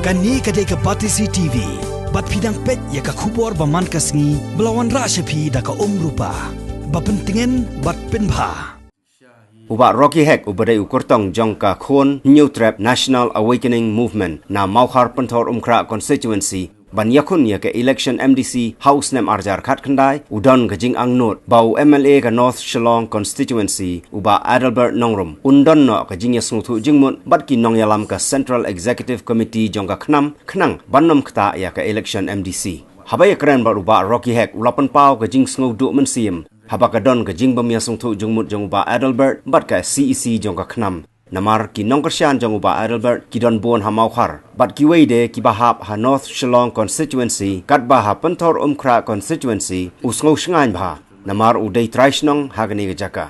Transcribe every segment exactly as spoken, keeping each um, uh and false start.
Kane ka dei ka Batesi T V. Bad phi dang peit ïa ka khubor ba man ka sngi ba la wanrah sha phi da ka Umrupa. Ba pyntngen bad pynbha. U Bah Rocky Hek uba dei u kyrtong jong ka Khun Hynñiewtrep National Awakening Movement na Mawkhar Pynthor Umkhrah Constituency ban ïakhun ïa ka election M D C ha u snem arhajar khatkhyndai u don ka jingangnud ba u M L A ka North Shillong Constituency u Bah Adelbert Nongrum un don noh ka jingïasngewthuh jingmut bad ki nongïalam ka Central Executive Committee jong ka KHNAM khnang ban ym ktah ïa ka election M D C. Haba ïakren bad u Bah Rocky Hek u la pynpaw ka jingsngewduh mynsiem haba ka don ka jingbym ïasngewthuh jingmut jong u Bah Adelbert bad ka C E C jong ka KHNAM. Namar ki nongkyrshan jong u Bah Adelbert ki don bun ha Mawkhar bad kiwei de kiba hap ha North Shillong Constituency katba ha Pynthor Umkhrah Constituency u sngew shngaiñ bha namar u dei trai shnong ha kane ka jaka.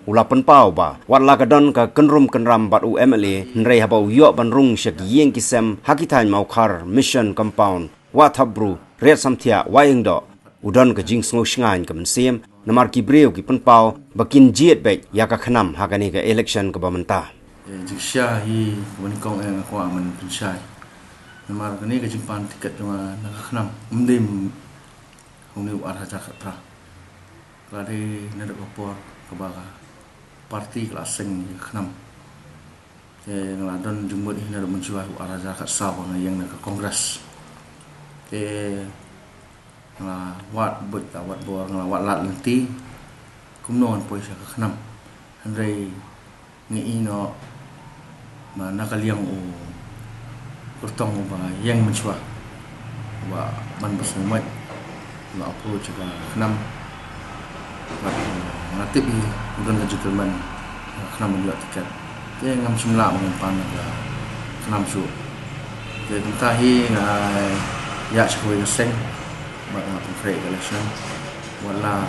U la pynpaw ba wat la ka don ka kynrum kynram bad u M L A hynrei haba u ïoh ban rung sha ki ïing ki sem ha ki thaiñ Mawkhar, Mission Compound, Wahthapbru, Riatsamthiah, Wahiongdoh, u don ka jingsngew shngaiñ ka mynsiem namar ki briew ki pynpaw ba kin jied beit ïa ka KHNAM ha kane ka election kaba mynta. Eh, jingshisha hi kaba nyngkong eh nga kwah ban pynshai. Namar kane ka jingpan tiket jong nga na ka KHNAM ym dei ha une u arhajar khatphra. Ka la dei naduh ka por kaba ka party ka la seng ïa ka KHNAM. Te nga la don jingmut hi naduh mynshuwa u arhajar khatsaw ba nga ïeng na ka Congress. Te nga la wad buit la wad bor, nga la wad lad lynti kumno ngan poi sha ka KHNAM. Hynrei ngi ïohi noh ba na ka liang u kyrtong uba ïeng mynshuwa, uba man ba sngewmut, la approach ka KHNAM. Bad, eh, nga tip hi u don ka jingkyrmen ka KHNAM ban ïoh tiket. Te ngam shym lah ban pan ka KHNAM shuh. Te kumta hi nga ïaid sha kawei ka seng bad nga pynkhreh ka election. Wat la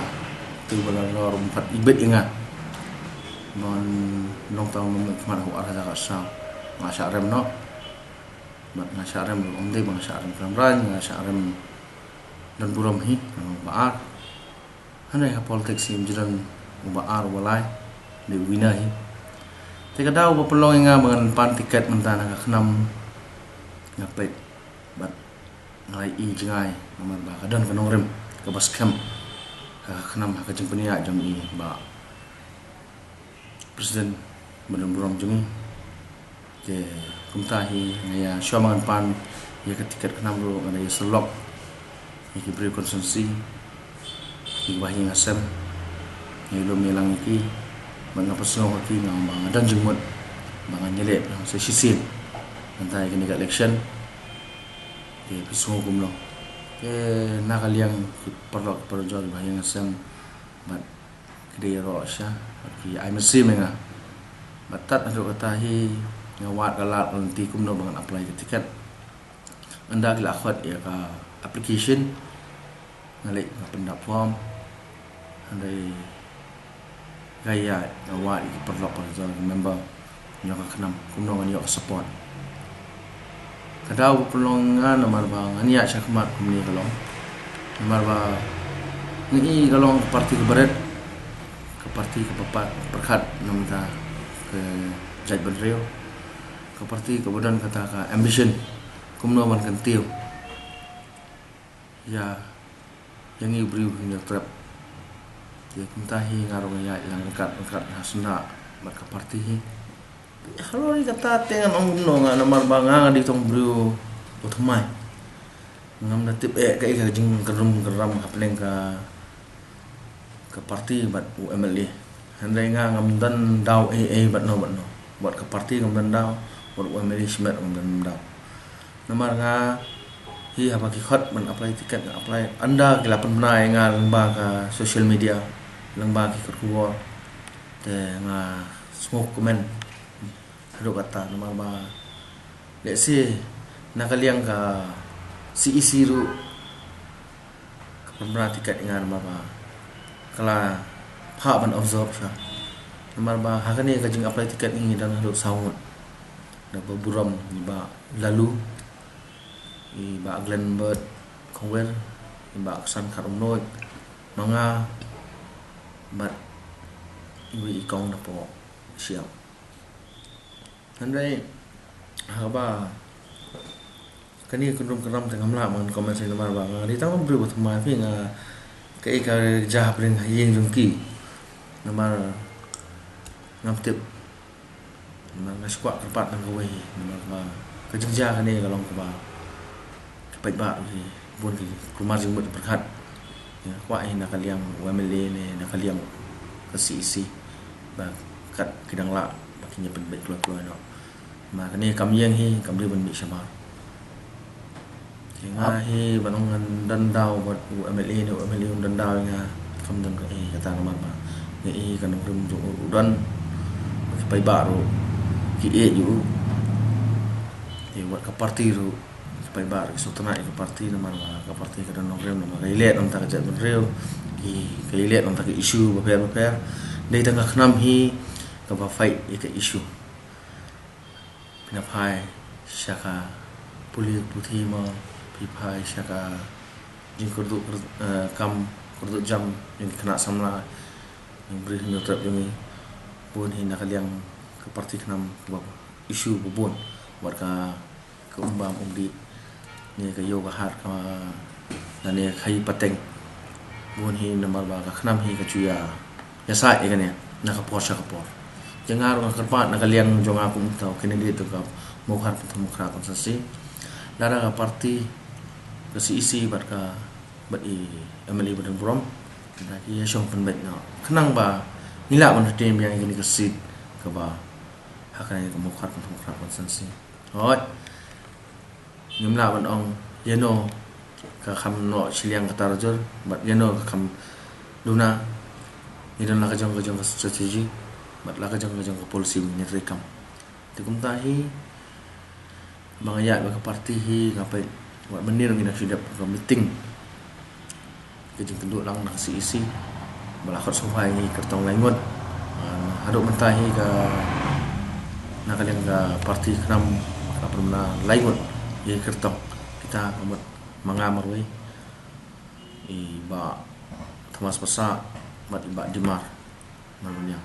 tu ba la lor um pat ibit ïa nga. Ban long tang nong mih khmat ha u arhajar khatsaw. Nga shah rem noh. Bad nga shah rem, ym dei ba nga shah rem kramrain, nga shah rem don burom hi, nga long uba ar. Hynrei ha politics hi ym ju don uba ar uba lai, dei u winner hi. Te ka daw ba pynlong ïa nga ba ngan pan tiket mynta na ka KHNAM nga peit. Bad nga la ïohi jngai namar ba ka don ka nongrim kaba skhem ha ka KHNAM ha ka jingpynïaid jong i Bah President ba don burom jong ngi. Te kumta hi nga ïa shuwa ba ngan pan ïa ka tiket KHNAM ruh nga da ïa sylloh ïa ki briew constituency, ïa ki bahaïing hasem, nga ïalum ïalang ïa ki bad nga pynsngew ha ki, nga ong ba nga don jingmut ba ngan ïaleh sa shisien mynta ïa kane ka election. Te phi sngew kumno? Te na ka liang ki paralok parajor, ki bahaïing hasem bad ki dei ïaroh sha bad ki ai mynsiem ïa nga. Bad tad haduh katta hi nga wad ka lad ka lynti kumno ba ngan apply ka tiket. Ynda ki la khot ïa ka application nga leit nga pynda form. Hynrei nga ïaid nga wad ïa ki paralok parajor, ki member jong ka KHNAM kumno ngan ïoh ka support. Ka daw ba pynlong nga namar ba ngan ïaid shakhmat kumne ka long. Namar ba ngi i ka long ka party kaba rit, ka party kaba pat pyrkhat namar ka jaitbynriew, ka party kaba don kata ka ambition kumno ban kyntiew ïa ïa ngi u briew Hynñiewtrep. Te kumta hi nga ruh nga ïaid lang ryngkat ryngkat ha sna bad ka party hi. Halor ïa kata te ngan ong kumno nga, namar ba nga nga dei tang u briew u thymmai. Ngam da tip eh kaei ka jingkynrum kynram hapdeng ka ka party bad u M L A. Hynrei nga ngam don daw ei ei bad no bad no. Bad ka party ngam don daw, bad u M L A shimet ngam don daw. Namar nga hi haba ki khot ban apply ticket nga apply. Ynda ki la pynbna ïa nga lyngba ka social media, lyngba ki kot khubor, te nga sngewkmen haduh katta namar ba lehse na ka liang ka C E C ruh ka pynbna ticket ïa nga namar ba ka la phah ban absorb sha. Namar ba ha kane ka jing apply ticket ngi don haduh saw ngut. Da ba burom i Bah Laloo, i Bah Glenbert Khongwer, i Bah Ksan Kharumnuid, ma nga bad iwei i kong napoh Siap. Hynrei haba Kane ka kynrum kynram te ngam lah ban comment shuh namar ba nga dei tang u briew ba thymmai phi, nga kaei ka jia hapdeng ha ïing jong ki. Namar ngam tip, namar nga shu kwah kyrpad tang kawei hi, namar ba ka jingjia kane ka long kaba ki paidbah ki bun ki kulmar jingmut jingpyrkhat. Nga kwah hi na ka liang u M L A ne na ka liang ka C E C ba kat ki dang lah ba kin ïa pynbeit kloi kloi noh. Namar kane kam ïeng hi, kam dei ban mih shamar. Te nga hi ban ong ngan don daw bad u M L A ne u M L A un don daw ïa nga, kam don kaei kata namar ba nga i ka nongrim jong u don ba ki paidbah ruh ki ïeit ïa u. Te wat ka party ruh ki paidbah ruh ki sngewtynnat ïa ka party namar ba ka party ka don nongrim, namar ka ïaleh na bynta ka jaitbynriew, ki ka ïaleh na bynta ka issue bapher bapher. Dei tang ka khnam hi kaba fight ïa ka issue. Phi na phai sha ka pule puthi mo, phi phai sha ka jingkyrduh, eh, kam kyrduh jam jong ki khynnah samla, jong briew hynñiewtrep jong ngi, bun hi na ka liang ka party khnam kaba issue ba bun, wat ka ka um bam um dih, ne ka ïew ka hat ka, ne ka khaïi pateng. Bun hi namar ba ka khnam hi ka ju ïa ïasaid ïa kane na ka por sha ka por. Te nga ruh nga kyrpad na ka liang jong nga kum uta u candidate jong ka Mawkhar Pathum Makhra constituency, lada ka party ka C E C bad ka, bad i M L A ba don burom, lada ki ïa shong pynbeit noh khnang ba ngi lah ban retain biang ïa kane ka seat kaba ha kane ka Mawkhar Pathum Makhra constituency. Hooid. Ngim lah ban ong ïano ka kham noh shiliang kata rajor bad ïano ka kham duna. Ngi don la ka jong ka jong ka strategy bad la ka jong ka jong ka policy ba ngin ïa treikam. Te kumta hi ba nga ïaid bad ka party hi nga peit wat mynnin ngi dang shu dep ka meeting, ka jingkynduh lang na ka C E C ba la khot sngewbha ïa ngi kyrtong lai ngut. Ah, haduh mynta hi ka, na ka liang ka party khnam ka pynbna lai ngut ïa ngi kyrtong. Kita ka mut ma nga marwei, i Bah Thomas Passah bad i Bah Dimar Marwaniang.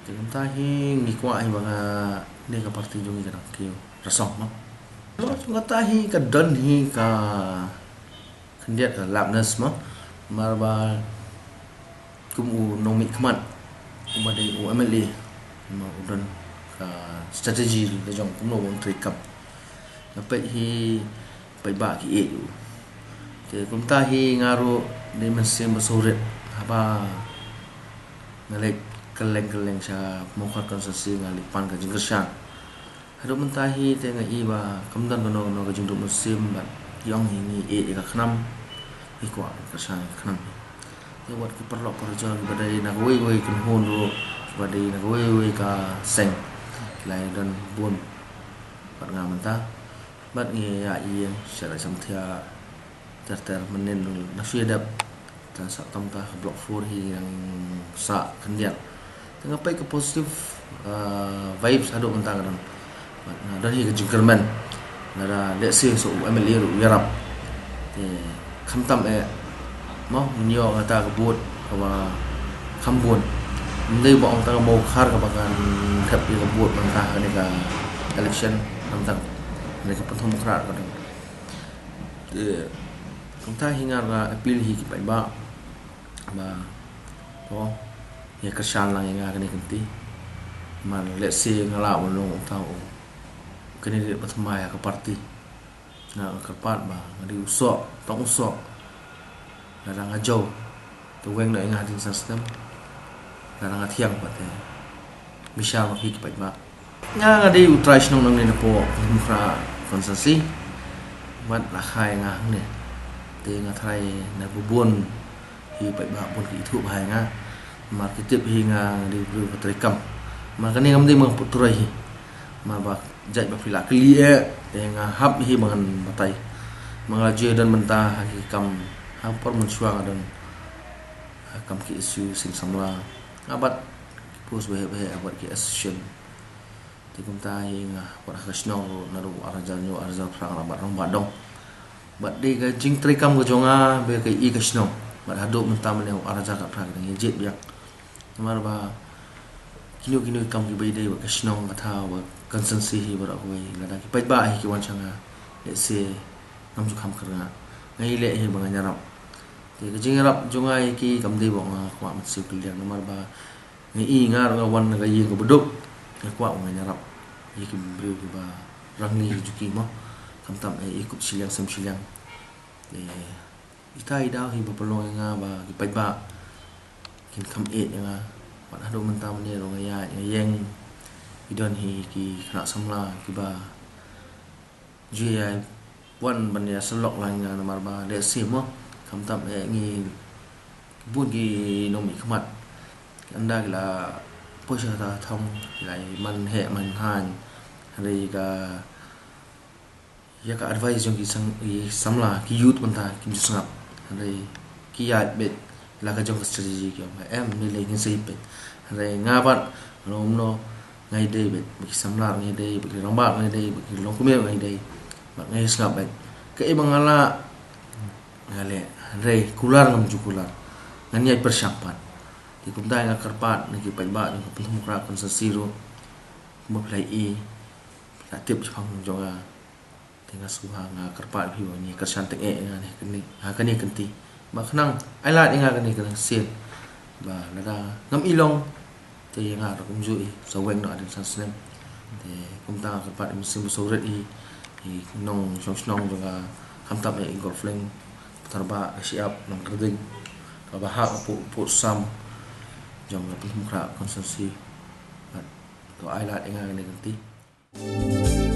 Te kumta hi ngi kwah hi ba nga ne ka party jong ngi ka dang kiew rasong mo. Kata hi ka don hi ka khyndiat ka lapness mo. Namar ba kum u nongmihkhmat uba dei u M L A, namar u don ka strategy la jong kumno ban treikam. Nga peit hi paidbah ki ïeit ïa u. Te kumta hi nga ruh dei mynsiem ba sngewrit haba nga leit kylleng kylleng sha Mawkhar constituency, nga leit pan ka jingkyrshan. Haduh mynta hi te nga i ba kam don kano kano ka jingduh mynsiem bad ki ong hi ngi ïeit ïa ka khnam, ngi kwah ban kyrshan ïa ka khnam. Te wat ki paralok parajor kiba dei na kawei kawei ka kynhun ruh, kiba dei na kawei kawei ka seng, ki la ïadon bun bad nga mynta. Bad ngi ïa ïeng sha la shamthiah ter ter mynnin na shu ïadep. Te sa tam ta ka block four hi ngi dang sah khyndiat. Te nga peit ka positive, uh, vibes haduh mynta ka dang. Bad nga don hi ka jingkyrmen lada lehse sa u M L A ruh u ïarap. Te khamtam eh mo ngin ïoh kata ka vote kaba kham bun. Ym dei ba ong tang ka Mawkhar kaba kan thep ïa ka vote mynta ha kane ka election, khamtam kane ka Pathum Makhra ka dang. Te kumta hi nga ruh nga appeal hi ki paidbah ba to ïa kyrshan lang ïa nga kane ka kynti. Namar lehse nga lah ban long uta u candidate ba thymmai ha ka party. Nga kyrpad ba nga dei u soh, tang u soh. Lada nga jew te weng noh ïa nga ha jingsngewsih. Lada nga thiang pat te bishar ma phi ki paidbah. Nga, nga dei u trai shnong nangne napoh Mawkhar constituency. Bad la kha ïa nga hangne. Te nga trai na ba bun hi paidbah bun ki ithuh bha ïa nga. Namar ki tip hi nga dei u briew ba treikam. Namar kane ngam dei ba nga put trei hi. Namar ba jait ba phi la kylli eh te nga hap hi ba ngan batai. Namar nga la ju don mynta ha ki kam ha por mynshuwa nga don ha kam ki S U seng samla. Nga bat ki post ba heh ba heh, nga bat ki association. Te kumta hi nga bat ha ka shnong ruh naduh ar hajar hynñiew ar hajar phra nga la bat rangbah dong. Bad dei ka jingtreikam ka jong nga ba ka i ka shnong. Bad haduh mynta mynne u ar hajar khatphra ka dang ïa jied biang. Namar ba kino kino ki kam kiba ïadei bad ka shnong, kata bad constituency hi baroh kawei, lada ki paidbah hi ki wan sha nga, lehse Ngam ju kham kyrngah. Nga ïaleh hi ba ngan ïarap. Te ka jingïarap jong nga ïa ki kam dei ba nga kwah mynsiem kylliang namar ba nga i nga ruh nga wan na ka ïing kaba duk. Nga kwah ba ngan ïarap ïa ki briew kiba rangli jong ki mo. Khamtam eh ïa ki kup shiliang sem shiliang. Te ita i daw hi ba pynlong ïa nga ba ki paidbah kin kham ïeit ïa nga. Bad haduh mynta mynne ruh nga ïaid nga ïeng, i don hi ki khynnah samla kiba ju ïa wan ban ïa sylok lang ïa nga namar ba lehse mo, khamtam eh ngi bun ki nongmihkhmat, ynda ki la poi sha kata ka thong ki la man heh man haiñ. Hynrei ka ïa ka advice jong ki sang, ki samla, ki youth mynta kim ju sngap. Hynrei ki ïaid beit la ka jong ka strategy, ki ong em, ngi lei ngin sa ïa peit. Hynrei nga pat, mano mano, nga ïadei beit bad ki samla, nga ïadei bad ki rangbah, nga ïadei bad ki longkmie, nga ïadei bad nga ïa sngap beit. Kaei ba nga lah nga leh. Hynrei kular ngam ju kular, ngan ïaid pyrshang pat. Te kumta nga kyrpad na ki paidbah jong ka Pynthorumkhrah constituency ruh, kumba phi la ïohi, phi la tip shaphang jong nga. Te nga sngewbha nga kyrpad ïa phi ba ngin kyrshan tyngeh ïa nga ne kane, ha kane ka kynti. Ba khnang ai lad ïa nga kane ka sien ba lada ngam i long, te ïa nga ruh kumjuh hi sa weng noh hadien san snem. Te kumta nga kyrpad ïa u Mynsiem Bakhuid, i nongshong shnong jong nga, khamtam eh i Golf Link, Pathar Bah, ka Shyiap, Nongkyrding, kaba ha ka pud, pud sam jong ka Pynthorumkhrah constituency. Bad to ai lad ïa nga kane ka kynti.